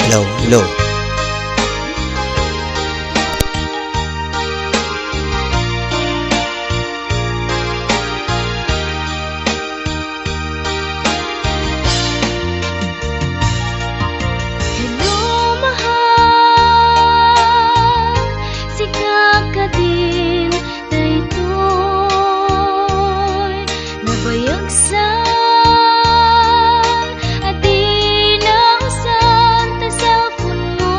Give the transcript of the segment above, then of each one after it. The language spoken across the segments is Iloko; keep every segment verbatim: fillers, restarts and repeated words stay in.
Hello, hello. Hello, mahal. Sika kadin daytoy nabayagsan a di nausan ta cellphone mo.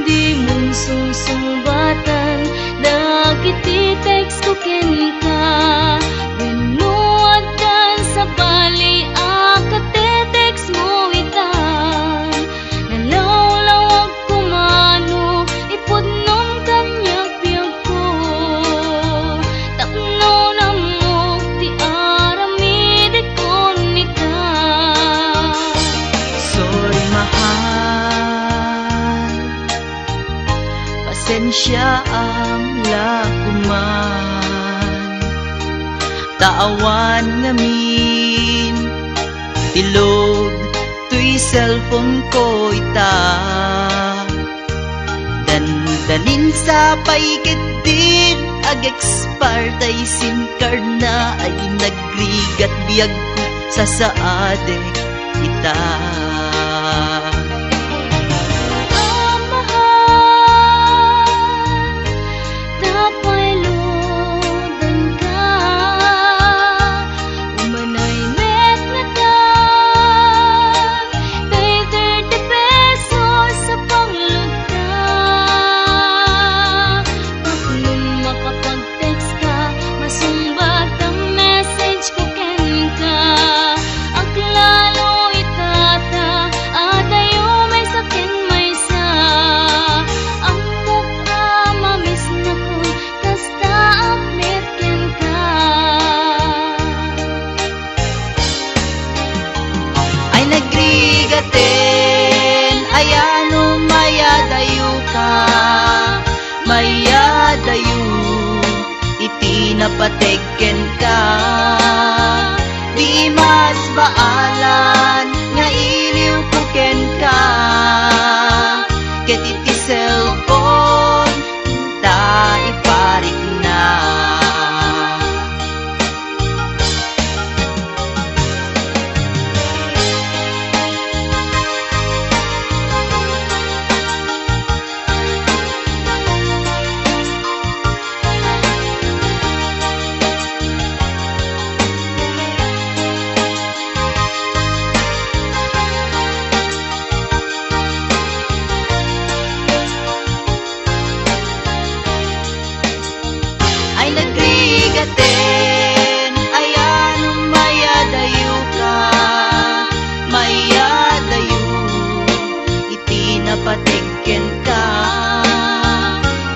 Dimon sungsungbatan dagiti text ko kenka. Wenno addan sabali a kate-text mo itan, nalawlawag kumano ipudnom kaniak biagko. Tapno nammok ti aramidekon ita. Sorry, mahal. Pasensiaam la koman. Ta awan ngamin ti load toy cellphone ko ita. Dandanin sa pay ketdin ag-expire tay SIM card na ay nagrigat biagko, sasaadek ita. Amahal, ta pay loadanka. Umanay met ngata, pay thirty pesos a pangloadta. Tapno makapag-text ka, masungbat a message ko kenka. Aglalo ita ta adayo maysa ken maysa. Ammok a mamisnakon kasta a met kenka. Ay nagrigaten, ay ano mayadayo ka, mayadayo iti napateg kenka. Di mas baalan nga iliwko kenka, ket iti cellphone ta iparikna. Ay nagrigaten, ay ano mayadayo ka, mayadayo iti napateg kenka.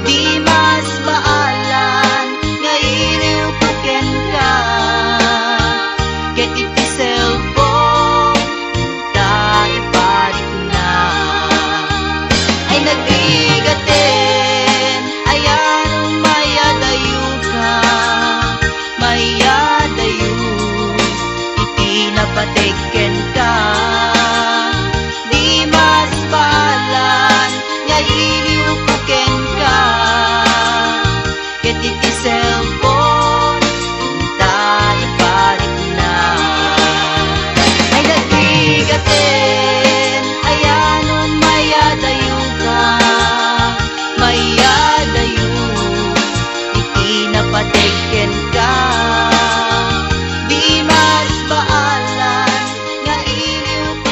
Di mas baalan nga iliwko kenka, ket iti cellphone ta iparikna. Ay nagrigaten, ay ano mayadayo ka, mayadayo iti napateg kenka. Di mas baalan nga iliwko kenka, ket iti cellphone ta iparikna. Ay nagrigaten, ay ano mayadayo ka, mayadayo iti napateg kenka. Di mas baalan nga iliwko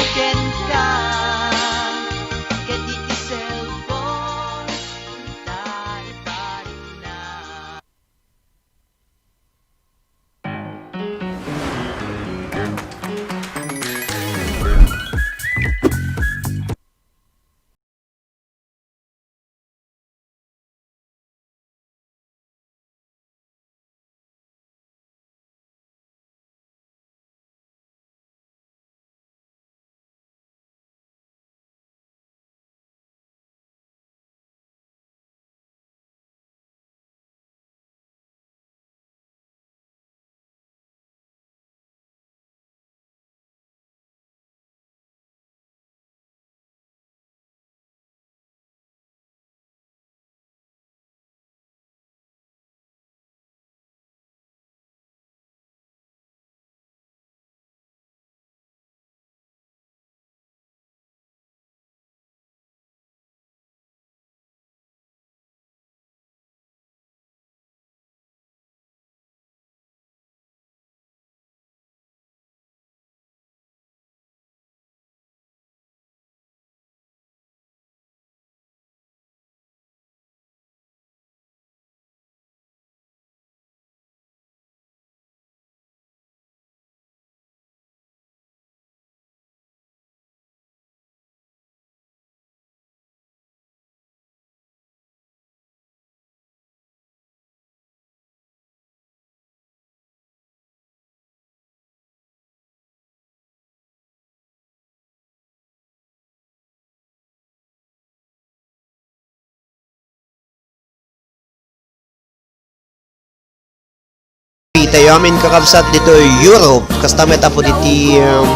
Itayo amin kakabsat ditoy Europe, kasta met apo ditoy, um,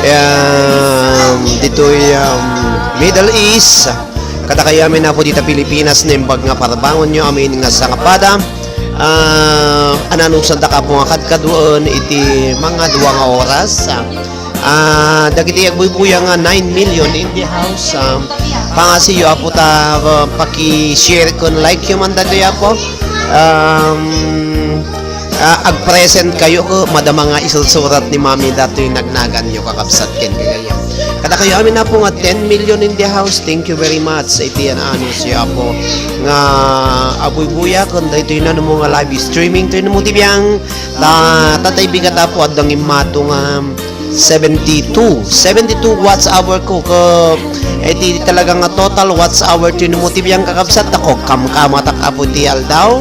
um, ditoy, um, Middle East. Kadakayo amin apo dita Pilipinas, naimbag nga parbangonyo amin nga sangapada. Ah, ananusanta ka apo nga kadkaduaen iti mga dua nga oras. Ah, dagiti agbuybuya nga nine million in the house. Um, pangasiyo apo ta, uh, paki-share ken like yo man datoy apo. Um, ah, ag-present kayo ko, madama nga isursurat ni Mami datoy nagnaganyo, kakabsat ken kagayam. Kadakayo amin apo nga ten million in the house. Thank you very much. Iti yan, ano, siya apo nga abuybuya ken daytoy na mo nga live streaming toy mo ti biang. Ta, tatay bigat apo, adda nga immato nga seventy-two. Seventy-two watch hour ko, ko, eh, ti talaga nga total watch hour ti mo ti biyang kakabsat, ako, kamkamatak apo ti aldaw.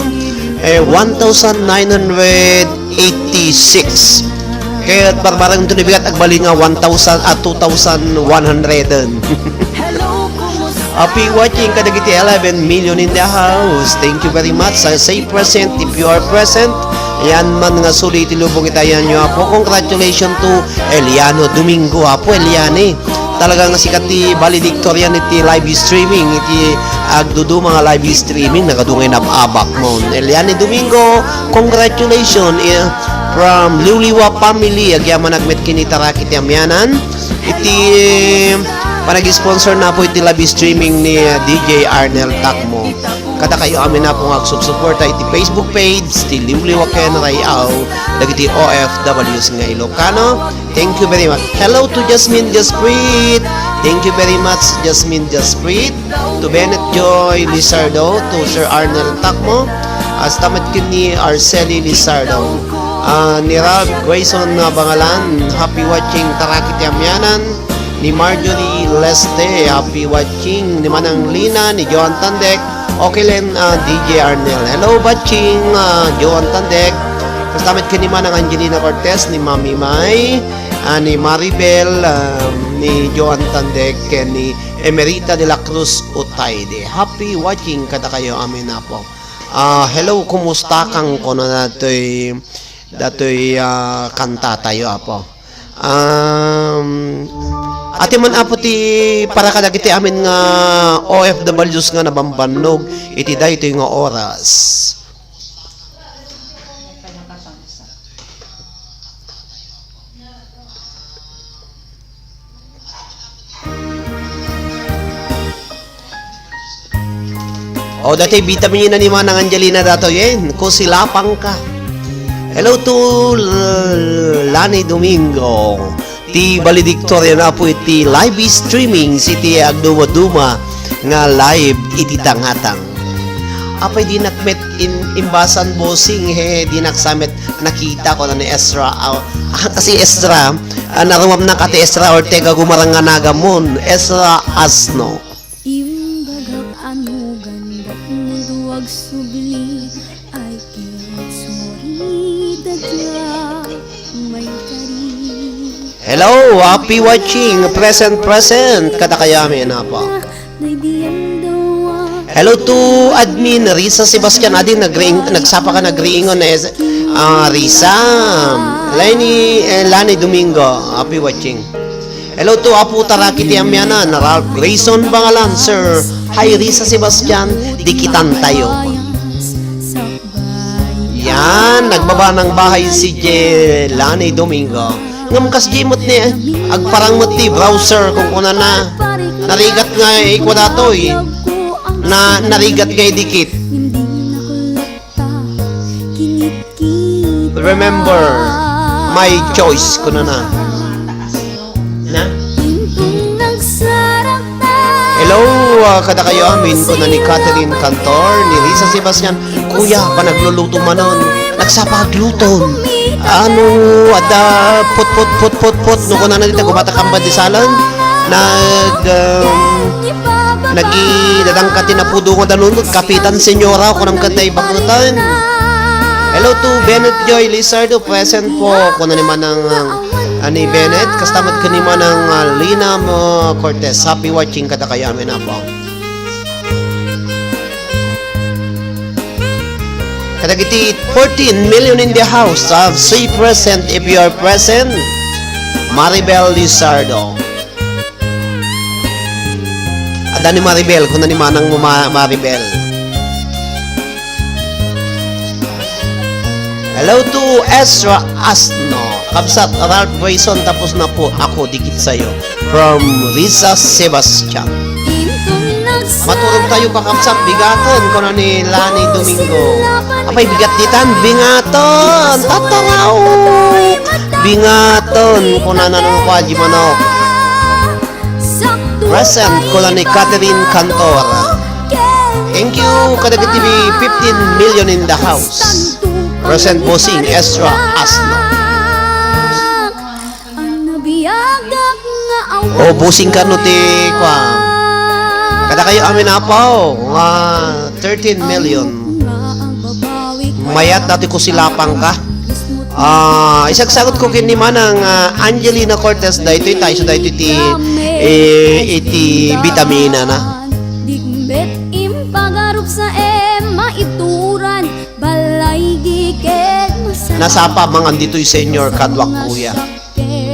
Eh, one thousand nine hundred eighty-six. Kaya barbarang ito ni bigat, agbali nga one thousand, ah, two thousand one hundred. Happy watching kadagiti eleven million in the house. Thank you very much. Sa say present if you are present. Yan man nga suli iti lubong itayan nyo, apo. Congratulations to Eliano Domingo, apo Eliane. Talaga nga sikat ti valedictorian iti live streaming, iti agduduma nga live streaming, nagadungay nab-abak mo. Eliane Domingo, congratulations, eh, from Liwliwa family, agyaman agmet kinitarak iti amianan. Iti panag-sponsor na po iti live streaming ni, uh, D J Arnel Tacmo. Kada kayo amin na po nga agsubsuporta iti Facebook page ti Liwliwa ken Ray-aw dagiti O F Ws nga Ilocano. Thank you very much. Hello to Jasmine Jasprit. Thank you very much, Jasmine Jasprit. To Bennett Joy Lizardo, to Sir Arnel Tacmo, hasta met ken ni Arceli Lizardo. Ah, ni Ralph Grayson na Bangalan, happy watching, tarakit ti amianan. Ni Marjorie Leste, happy watching. Ni Manang Lina, ni Joan Tandek, okay len, ah, D J Arnel. Hello, watching, ah, Joan Tandek. Hasta met ken ni Manang Angelina Cortez, ni Mami Mai, ah, ni Maribel, ah, ni Joan Tandek, ken ni Emerita de la Cruz Utaide. Happy watching kadakayo amin, apo. Ah, hello, kumusta kang kono datoy, datoy, ah, kanta tayo, apo. Um, ati man, apo, ti para kadagiti amin nga O F Ws nga nabambannog iti daytoy nga oras. O, dati vitamin na ni Manang Angelina dato yen. Kusilapang ka. Hello to L-, Lani Domingo. Ti valedictorian na po iti live streaming siti agduma-duma nga live iti tangatang. Apay dinak met in-, imbasan bossing he, dinak sa met nakita ko na ni Ezra. Ah, ah, kasi Ezra, ah, naruam na ka ti Ezra Ortega gumarang nga nagamon. Ezra Asno. Imbagak ano gandak mo duwag subli, I can't sorry, dadya, may kari. Hello, happy watching. Present, present. Kada kayami, ano po? Hello to admin Risa Sebastian. Adi, nagring-, nagsapa ka, nagriingon na es-, ah, Risa. Lenny, eh, Lani Domingo. Happy watching. Hello to Apo Taraki ti Amiana, na Ralph Grayson Bangalan, Sir. Hi, Risa Sebastian. Dikitan tayo. Yan, nagbaba ng bahay si Jelani Domingo. Ngem kas di met ni, agparang met ti browser kung kunana. Narigat nga ikwa datoy. Na, narigat nga idikit. Remember my choice, kunana. Na? Hello, ah, kada kayo amin, kuna ni Catherine Cantor, ni Risa Sebastian. Kuya, panagluluto manon. Nagsapagluton. Ano, ada, put, put, put, put, put. No, kunana dita, gumatakamba di salan. Nag, um, nagidadangka ti napudo nga danunod, Kapitan Senyora, kunam ket naibakutan. Hello to Bennett Joy Lizardo, present po, kuna ni Manang, uh, ani Bennett, kasta met ken ni Manang, uh, Lina, uh, Cortez. Happy watching kada kayo amin, apo. Dagiti fourteen million in the house, uh, say present if you are present. Maribel Lizardo. Adda ni Maribel, kuna ni manang mo, Ma-, Maribel. Hello to Ezra Asno. Kabsat, Ralph Grayson, tapos na po ako, dikit sayo. From Risa Sebastian. Maturog tayo, kakabsat, bigaton, kuna ni Lani Domingo. Apay, bigat ditan, bingaton, tataraw. Bingaton, kuna na naman ko, Aji Manok. Present, kuna ni Catherine Cantor. Thank you, kadagiti fifteen million in the house. Present, Bossing Ezra Asno. O, Bossing, kano ti, kwa? Kada kayo amin, apaw, nga thirteen million. Mayat dati ko silapang ka. Ah, isagsagot ko ken ni Manang, ah, Angelina Cortez daytoy, tayo sa daytoy ti, eh, iti bitamina na. Dikmet impagarup sa Emma ituran, balay giket masarap. Nasapa mangan ditoy, Senyor, kaduak, kuya.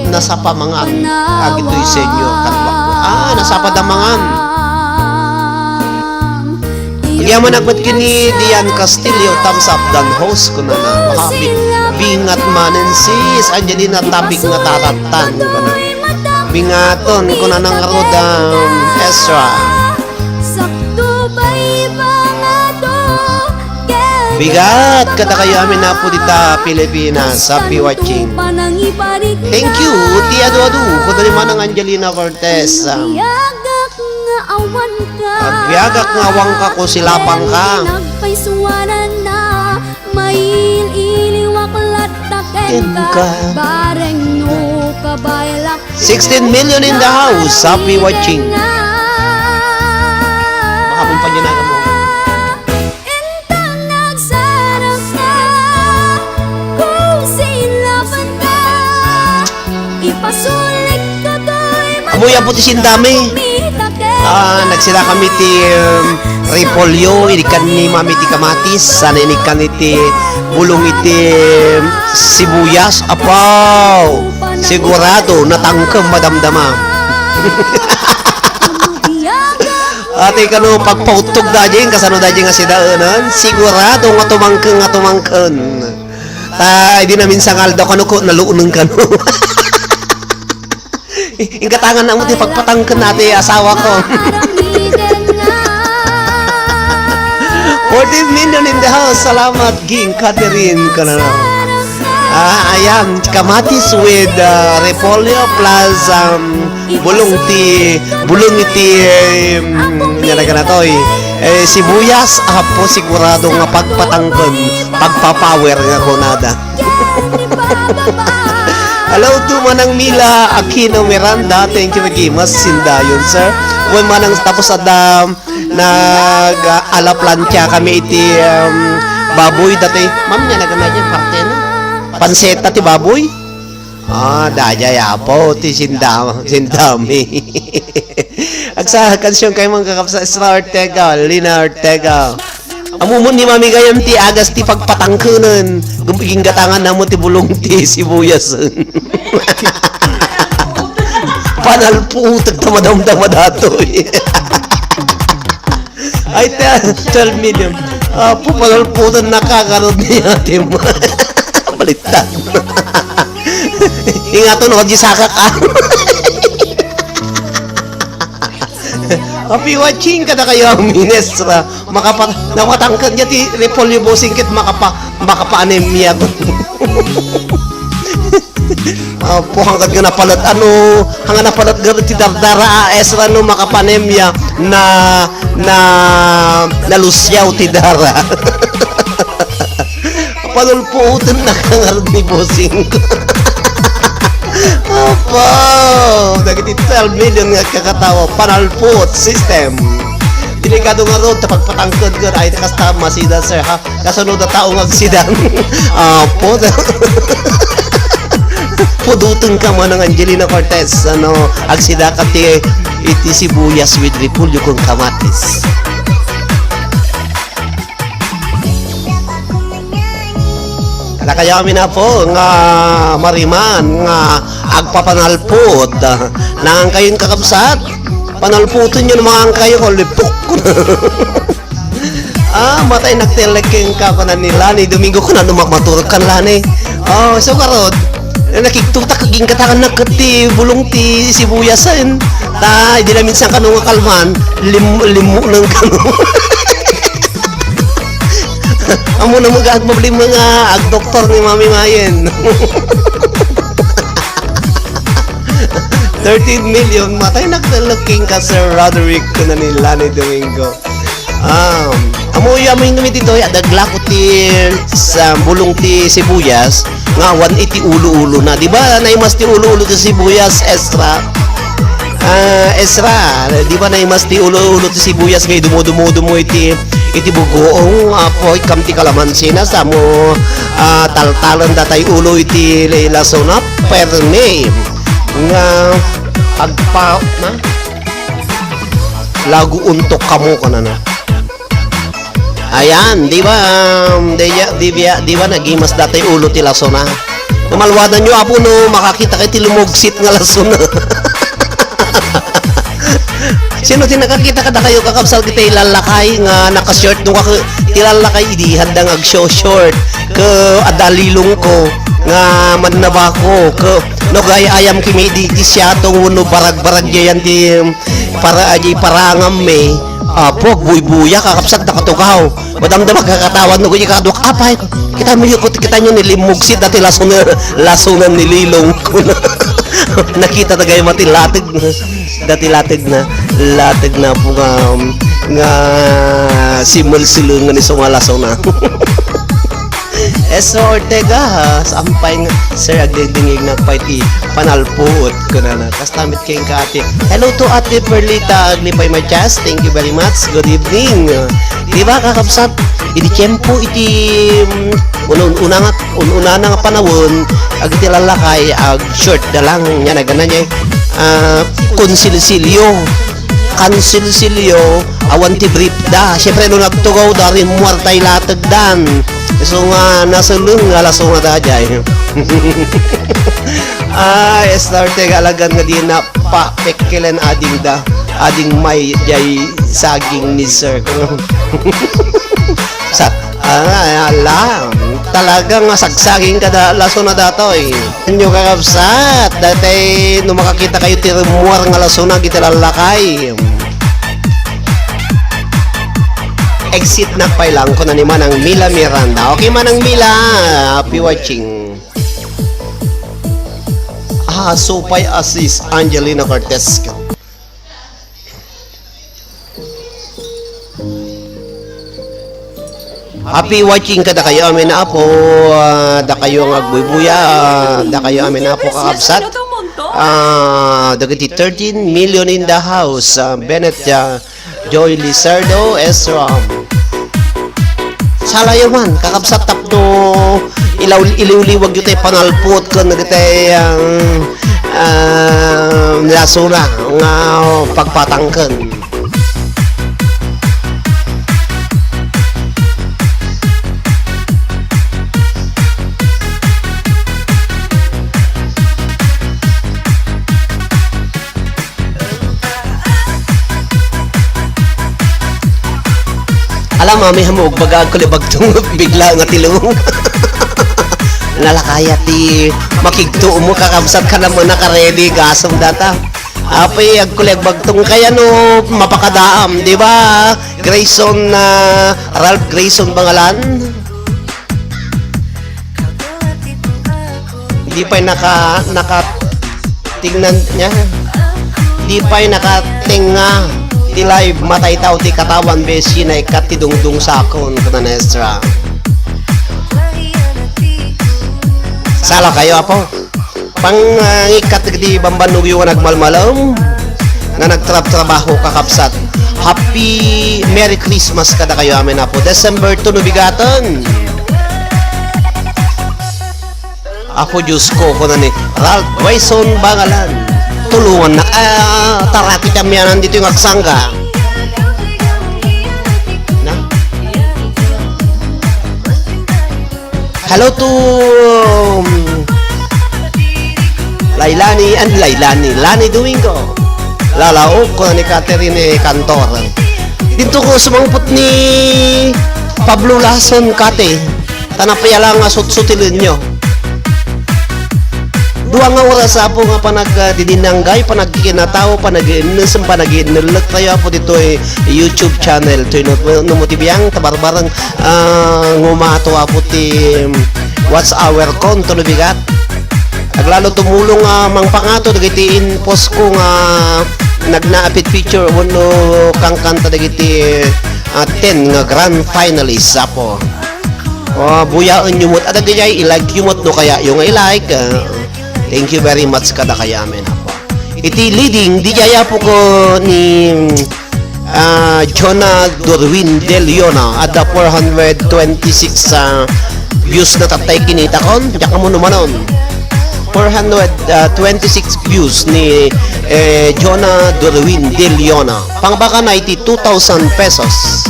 Nasapa mangan, agitoy, Senyor, kaduak. Ah, nasapa da mangan. Agyaman agpet ken ni Dian Castillo, thumbs up, dan host, kunana. Mahabi. Bingat manen, sis Angelina, topic nga tatattan, kunana. Bingaton, kunana ngarud, um, Ezra. Sakto pay pangato, ket bigat kadakayo amin, Apo, dita Pilipinas. Happy watching. Thank you, ti adu-adu. Kuna ni Manang Angelina Cortez, um, agbiagak nga awan ka. Agbiagak nga awan ka, ko silapang ka. Nagpaisuanan na, mail-iliwak latta kenka. Kenka. Bareng no kabaelak. Sixteen million in the house. Happy watching. Makakumpanya na kamo. Amoy, Apo, ti sindami. Ah, nagsida kami ti, um, repolyo, inikkan ni Mami ti kamatis, sana inikkan iti bulong iti, um, sibuyas. Apaw! Sigurado, natangkem madamdama. Ati kano, pagpautog da diay, kasano da diay nga sidaenan? Sigurado nga tumangken, nga tumangken. Ta, idi namin sangal da kano ko, naluoneng kano. Inggatangan na mo ti pagpatangken na ti asawa ko. Fourteen million in the house. Salamat, Ging Catherine. Kanana. Ah, ayan. Kamatis with, ah, repolyo plus, um, bulong ti, bulong iti, um, nga nagana toy. Eh, sibuyas, apo, sigurado nga pagpatangken, pagpapower nga kunada. Hello to Manang Mila Aquino Miranda. Thank you, Mickey. Mas sindayon, sir. Wen, Manang, tapos adda nag, ah, ala plancha kami iti, um, baboy dati. Ma'am, nga nagana diay parte na. Panseta ti baboy? Ah, daydiay, Apo, ti sinda-, sindami. Agsa-, kansion kayo, mga kakabsat, Ezra Ortega, Lina Ortega. Ammom ni Mami gayam ti agas ti pagpatangkenen. Gum-, ginggatangan namo ti bulong ti sibuyas. Panalputek ta madamdama datoy. Ay, te, twelve million. Apo, panalputan na ka, karod ni ate mo. Baliktad. Ingato no, di saka ka. Happy watching kadakayo, Minestra. Makapa-, napatangken niya ti repolyo, bossing, ket makapa-, makapa-anemia. Apo, hanggat nga napalat, ano, hanggat napalat nga ti dardara, ah, Ezra, no, makapa-anemia, na, na, nalusiaw ti dara. Panulpuoten na ka ngarud ni bossing. Apo, dagiti twelve million nga kakatawa, panalpuot system. Delikado ngarud ta pagpatangked nga ay kasta masida, sir, ha? Kasano da tao nga agsida? Apo, puduteng ka, Manang Angelina Cortez, ano, agsida ka ti, iti sibuyas with repolyo ken kamatis. Kayami na po nga mariman nga agpapanalpot. Nangangkayon, kakabsat? Panalputon niyo naman kayo, kalipok. Ah, matay nagtelek ken ka, kunan ni Lani Domingo, kunan no maturog kan Lani. Oh, so karod, nakigtutak, ginkatangan na ket ti bulong ti sibuyasen. Ta, di namin sa kano nga kalman, lim-, limunan kano. Amo na mga agmabli mga agdoktor ni Mami Mayen. Thirteen million, matay nagtalaking ka, Sir Roderick, kunan ni Lani Domingo. Um, amo ya mo inumi ditoy, adagla ko ti sa bulong ti sibuyas, nga awan iti ulo-ulo na. Di ba, naimas ti ulo-ulo ti sibuyas, Ezra? Ah, Ezra, di ba naimas ti ulo-ulo ti sibuyas nga idumo-dumo-dumo iti, iti bugoong, apo, ikam ti kalamansi na, samo, ah, taltalan datay ulo iti lasona, permi nga agpa-, na? Lagu untok kamo, kanana. Ayan, di ba, um, di, di, di, di ba nagimas datay ulo ti lasona? Maluwadan yo, apo, no makakita kay ti lumugsit nga lasona. Sino ti nakakita kada kayo, kakabsat, kita ilalakay nga naka-short, no, kaka-, ti lalakay idi handa nga agso-short. Ke adalilong ko nga mannabako, ke no gay ayam kimi di, di siya tong wenno barag-barag diyan ti para aji parangam mi. Apo, agbuybuya, kakabsat, nakatugaw. Madamdama kakatawan no, kuya, kadwak, apay, kita mi, kita nyo ni limugsit dati lasuna, lasuna ni Lilong. Nakita na gay mati lateg na. Dati lateg na, lateg na po nga, nga simulsulungan iso nga lasuna. Eso Ortega, ha? Sampay nga, sir, agdingdingig na pay ti panalpuot, kunana. Kasta met ken ka, ate. Hello to Ate Perlita Aglipay Matias. Thank you very much. Good evening. Di ba, kakabsat? Idi tiempo iti, mm, un-, una nga, un-, unana nga panawen, agiti lalakay, ag-short da lang. Yan, agana niya, ah, konsilsilyo. Kansilsilyo, awan ti brief da. Siyempre, no nagtugaw da, rimmuar tay lategdan. Isu nga naseleng nga laso nga daydiay. Ay, estarte nga alagan nga di na pa pekkelen ading da. Ading may jay saging ni sir. Sa, Ah, ala. Talagang sagsaging kada laso na datoy. Inyo kakabsat, datay no makakita kayo ti rimmuar nga laso na, giti lalakay. Exit na pay lang, kuna ni Manang Mila Miranda. Okay, Manang Mila, happy watching. Ah, supay asis, Angelina Cortez. Happy watching kada kayo amin, Apo. Ah, da kayo nga agbuybuya, ah, da kayo amin, Apo, kakabsat. Ah, dagiti thirteen million in the house. Ah, Bennett, ah, Joy Lizardo, Ezra. Salayo man, kakabsat, tapno ilaw-, iliwliwag yu tay panalpot ken dagitay, ah, ah, lasuna nga pagpatangken. Alam, mami, hamog, baga agko li bagtong bigla nga tilong. Nalakaya ti makigtuo mo, kakabsat, ka naman naka-ready, gasem data. Apay, agko li agbagtong kaya no mapakadaam, di ba? Grayson, ah, Ralph Grayson Bangalan. Di pay naka-, naka-, tingnan niya. Di pay nakatenga ti live, matay tao ti katawan, besi na ikat ti dungdung sakon, kuna ni Ezra. Sala kayo, Apo. Pang, ah, ngikat ti bambannog yu nga nagmalmalem, nga nagtrabtrabaho, kakabsat. Happy Merry Christmas kada kayo amin, Apo. December two no bigaten. Apo Diyos ko, kuna ni Ralph Grayson Bangalan. Tulungan na, ah, tara, kita miyanan dito yung agsangga. Na? Hello to, um, Lailani and Lailani. Lani Domingo. Lalaok ko ni Catherine Cantor. Dito ko sumangpot ni Pablo Lason, Kate. Tanapaya lang nga sutsutilen nyo. Dua nga oras, Apo, nga panagdidinanggay, panagkikinataw, panag-iinnesem, panag-iinnellek tayo, Apo, ditoy YouTube channel. Toy no, no mo ti biang, tabarbareng, ah, ngumato, Apo, ti, um, watch hour ko, no bigat. Aglalo tumulong, ah, mangpangato dagiti infos ko nga nagnaapit feature wenno kangkanta dagiti, ah, ten nga grand finalists, Apo. Oh, buyaen yo met. Adda diay i-like yo met no kaya yo nga i-like. Ah, thank you very much kada kayamin, Apo. Iti leading, diay Apo ko ni, ah, Jonah Dorwin De Leona. Adda four hundred twenty-six, ah, views na tattay kinitakon. Diak mo numanon. Four hundred twenty-six views ni, eh, Jonah Dorwin De Leona. Pangbaka na iti two thousand pesos.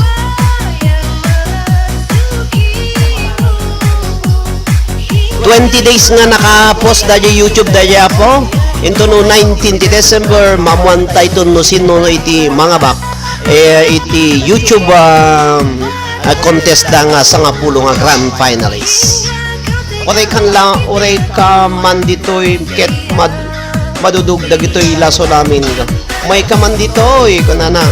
Twenty days nga naka-post da di YouTube da di Apo. Into no nineteen ti December, mamuan tayton no sino iti mangabak. Eh, iti YouTube, um, ah, contest da nga sangapulo nga grand finalist. Uray kan la, uray ka man ditoy ket mad-, madudog dagitoy laso namin. May ka man ditoy, kunana.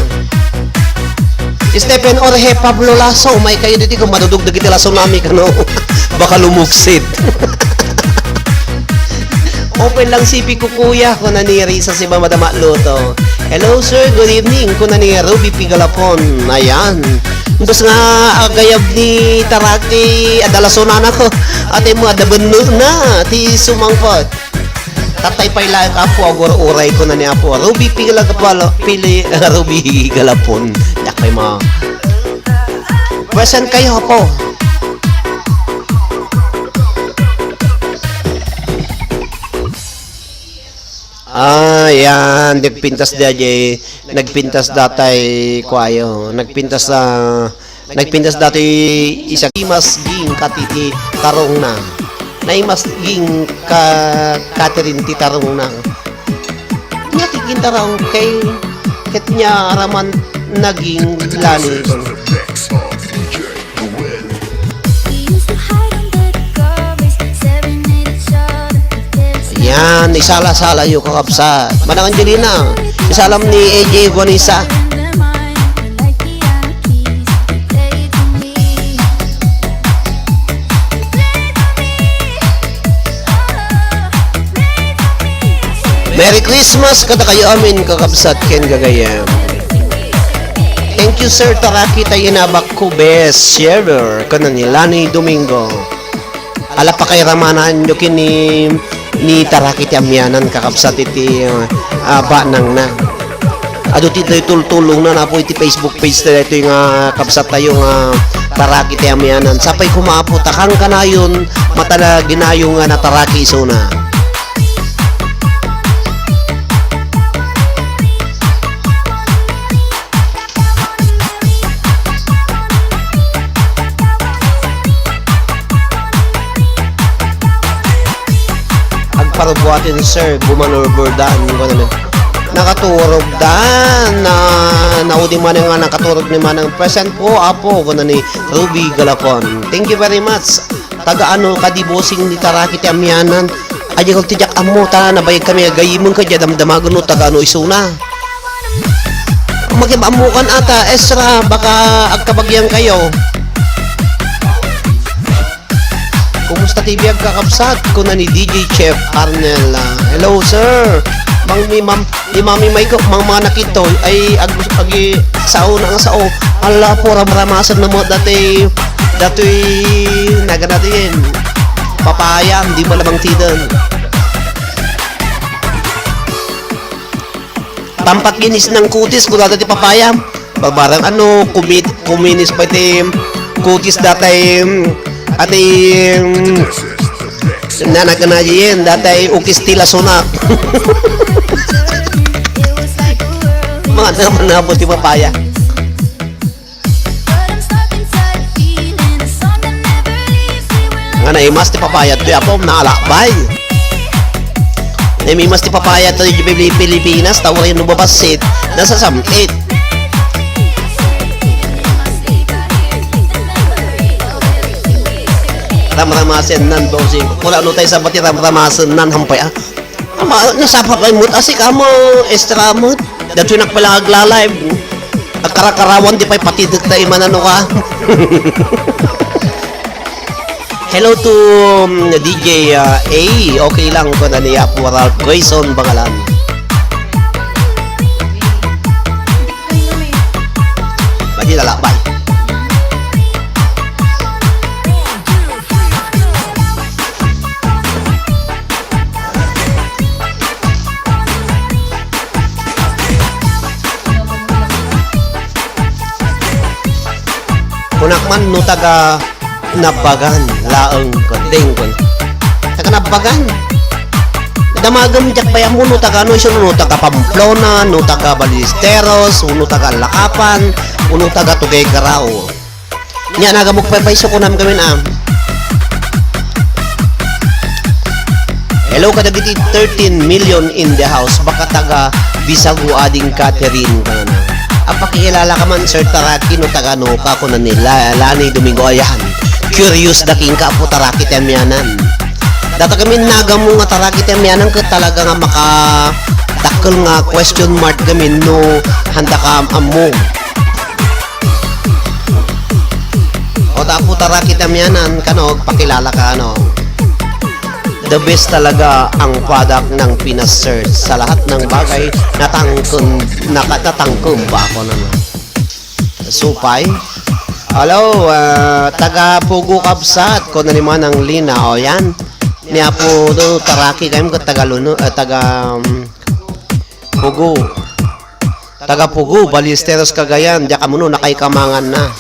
Stephen Orhe, Pablo Laso, may kayo ditoy kung madudog dagiti laso nami, kano? Baka lumuksit. Open lang C P ko, kuya, kuna ni Risa si Mama Dama Luto. Hello, sir. Good evening, kuna ni Ruby Pigalapon. Ayan. Bes nga agayab ni Taraki, adala sunana ko. Ate mo, adabenno na, ti sumangpot. Tatay pay laeng Apo, agur-uray ko na ni Apo. Ruby Pigalapon, pili, Ruby Galapon. Yak pay ma. Present kayo, Apo. Ah, yan. Nagpintas di ajay. Nagpintas datay kuayo. Nagpintas, ah, nagpintas datay isa. Imas ging katiti tarong na. Naimas ging ka Catherine ti tarong na. Nya ti gintarong kay ket nya araman naging lani. Yan, isala-sala yo, kakabsat. Manang Angelina, isalam ni A J Vanessa. Merry Christmas kadakayo amin, kakabsat ken gagayem. Thank you, Sir Taraki, ta inabak ko, best sharer, kuna ni Lani Domingo. Ala, pakairamanaenyo ken ni, ni Taraki ti amianan, kakabsat iti, ah, banangna. Adu ti daytoy tultulongna, Apo, iti Facebook page ta daytoy nga kabsat tayo nga Taraki ti amianan. Sapay koma, Apo, ta kankanayon, matalaginayo nga nataraki isuna. Agparubuaten, sir, bumanurbur dan, kuno ni. Nakaturog dan, na, naudi man nga nakaturog ni manang present po, apo, kuno ni Ruby Galapon. Thank you very much. Taga ano kadi bossing ni Taraki ti amianan? Adi ko ti diak ammo, ta nabayag kami agayimon ka, damdamagen no taga ano isuna. Makipammokan ata, Ezra, baka agkabagian kayo. Kumusta ti biag, kakabsat? Kuna ni D J Chef Arnel, ah, hello, sir. Mang ni Ma'am, ni Mami May ko, mang mga nakito, ay, ag-, agi, sao na nga sao. Ala po, ramramasan na mo dati, datoy, nagana din. Papaya, hindi mo lamang tidan. Tampat ginis ng kutis, kung dati papaya. Barbarang ano, kumit-, kuminis pa iti kutis datay, ati, nanaganayin, datay ukis ti lasunak. Mga naman na po ti papaya. Nga Naimas ti papayat ti apom, naalakbay. Naimas ti papayat ti Pili-, Pilipinas, ta uray no babassit, nasasam-it. Ramramasennan, bossing. Wala no tayo sa bati, ramramasennan, hampay, ah. Ama, nasapa kay mo't asik amo, extra mo't. Datoy nakpala agla-live. Agkarakarawan di pay patidek ta imanano ka. Hello to, um, D J, uh, A. Okay lang ko na ni Apo Ralph Grayson Bangalan. Badi na lang, bye. Kunak man no taga Nabagan laeng, kunteng, kun-, taga Nabagan. Damagem diak pay ammo no taga ano, isu no taga Pamplona, no taga Ballesteros, no taga Lacapan, no taga Tuguegarao. Nia, nagamok pay pay isu kunam gamin, ah. Hello kadagiti thirteen million in the house, baka taga Bisago ading Catherine, kanana. Apakilala ka man, Sir Taraki, no taga ano ka, kuna ni La-, Lani Domingo, ayan. Curious da kenka, Apo Taraki ti amianan. Data gamin nagammo nga Taraki ti amianan, ket talaga nga makadakkel nga question mark gamin no handa ka ammo. O, ta Apo Taraki ti amianan, kano, pakilala ka, ano. The best talaga ang product ng Pinas Search. Sa lahat ng bagay, natangkon-, naka-, natangkom ba ako naman? Supay? Hello, ah, taga Pugo Kabsat, ko na ni Manang Lina, o yan. Ni Apo do, Taraki kayo, taga Luno, ah, taga, um, Pugo. Taga Pugo, Ballesteros, Cagayan, diak ammo no nakaikamangan na.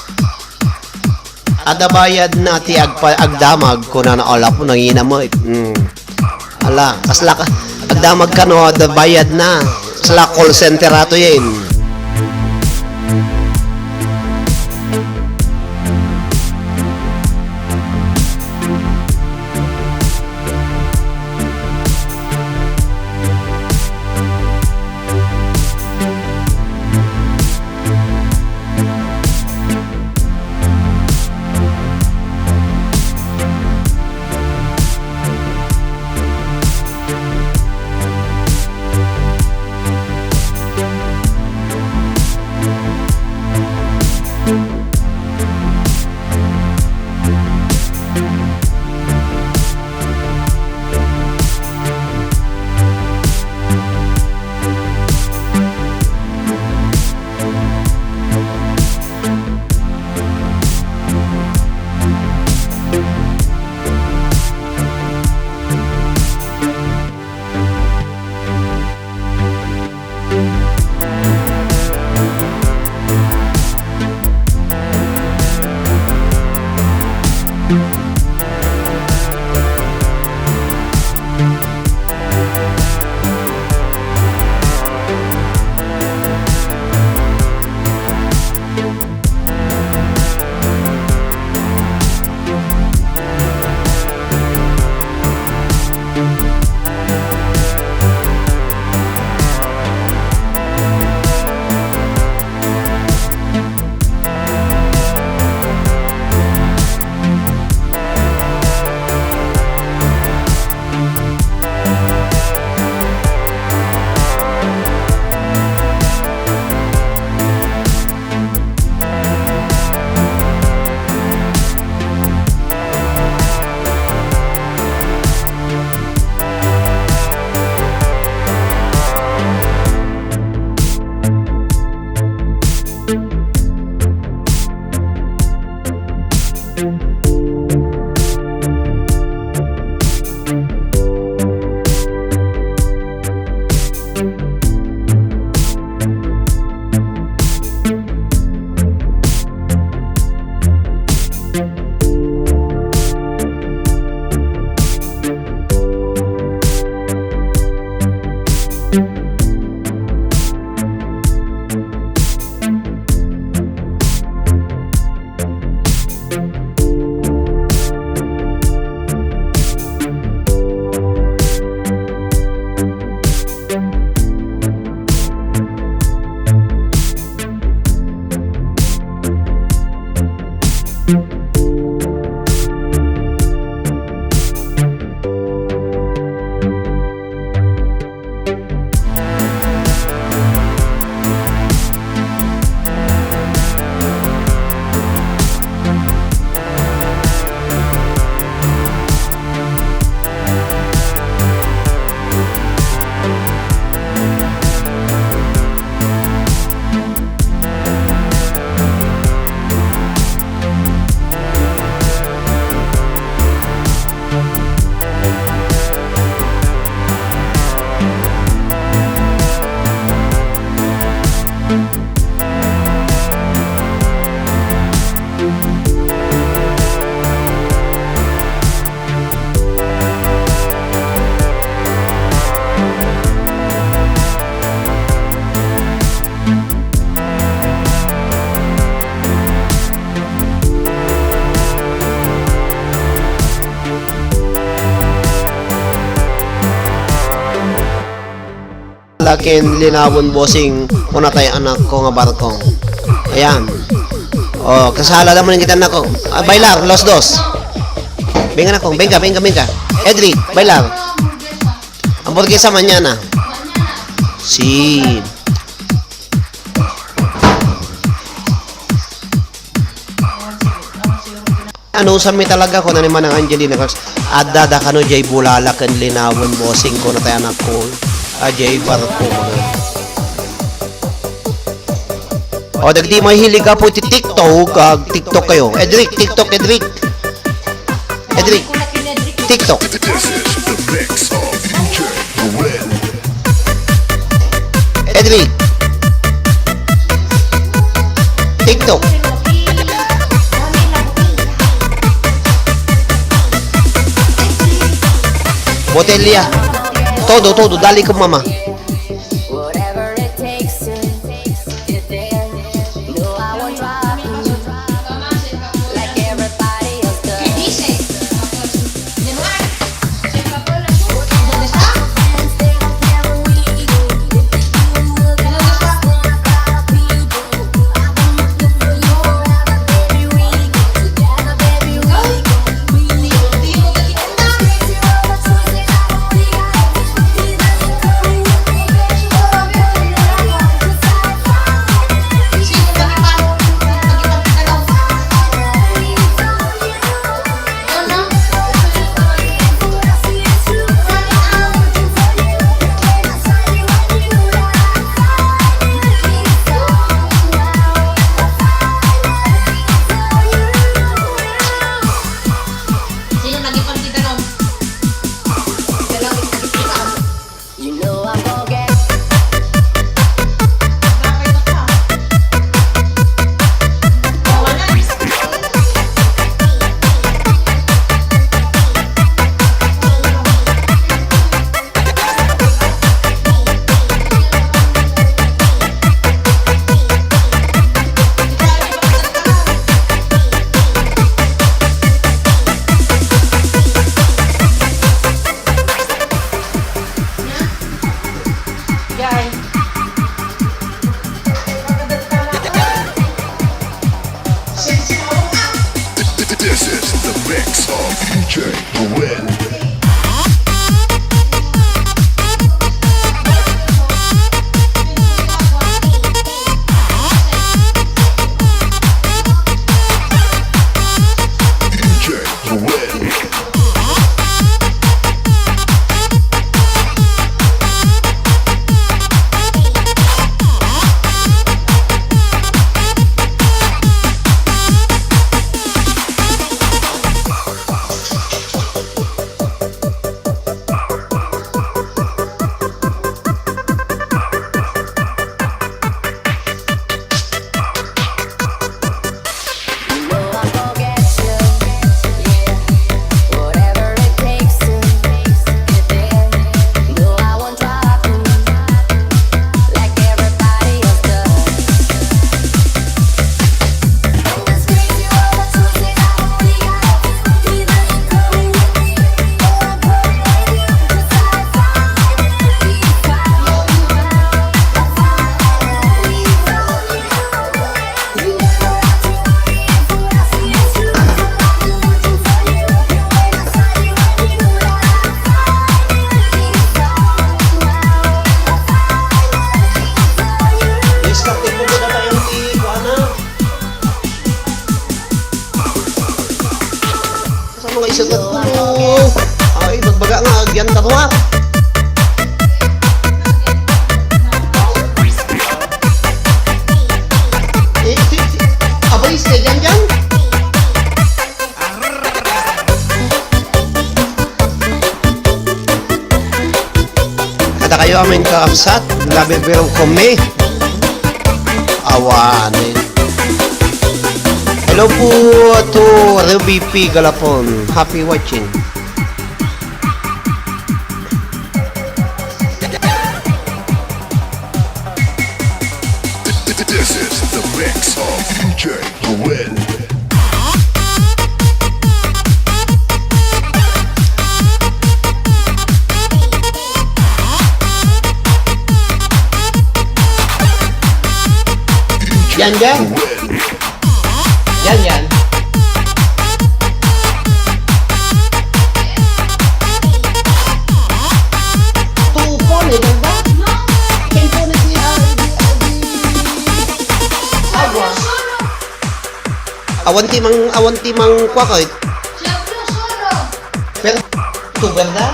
Adda bayad na ti agpa-, agdamag, kunana, ala po, nanginamot. Mm. Ala, kasla ka, agdamag kano, adda bayad na. Kasla call center ato yan. ken linawen, bossing, kunatay anakko nga barko. Ayan. O, kasala naman kita nako. Ah, bailar, los dos. Benga nako, benga, benga, benga. Edric, bailar. Hamburguesa mañana. Si. Ano, sa mi talaga, kuna ni Manang Angelina Cruz, adda da kano jay bulala ken linawen, bossing, kunatay anakko. A jay barko. O, dagiti mahilig gapu iti TikTok, ag-TikTok kayo. Edric, TikTok, Edric. Edric, TikTok. This is the mix of D J Noel. Edric. TikTok. Botelya. Todo, todo. Dali ko, mama. Sino nagipang kita, no? Ikaw lang, nagipang ka. This is the mix of D J Noel. D J Noel. Discarte po muna tayo ni Kuana. Sa mga isa tatlo. Ay, bagbaga nga, agyan ka to, ha? Eh, si, si, abay, si Jan Jan. Kada kayo amin kakabsat, nabibiro kami. Awanen. Hello po to Ruby P Galapon. Happy watching. This is the mix of D J Noel. Yan, yan. Yan, yan. Tupo ni, ganda? Tupo ni si, ah, di, ah, di. Awa. Awan ti mang, awan ti mang kwa kay. Pero, tu, ganda?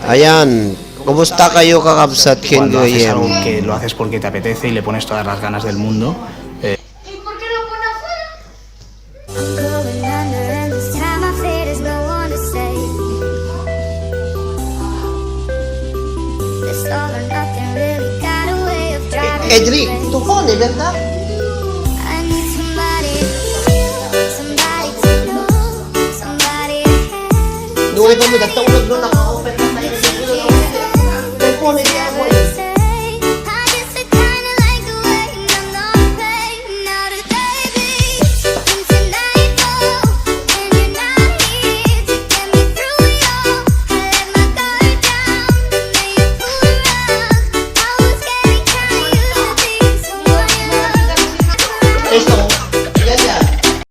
Ayan. Kumusta kayo, kakabsat, ken Cuando haces algo gayam? Que lo haces porque te apetece y le pones todas las ganas del mundo, eh, I'm going under and this time I fear there's no one to save me. This all or nothing really got a way of driving Edri, me crazy. Tupo ni, ganda? I need somebody to heal, somebody to know, somebody to care. Nuwi pa mo, datang ulag nun ako.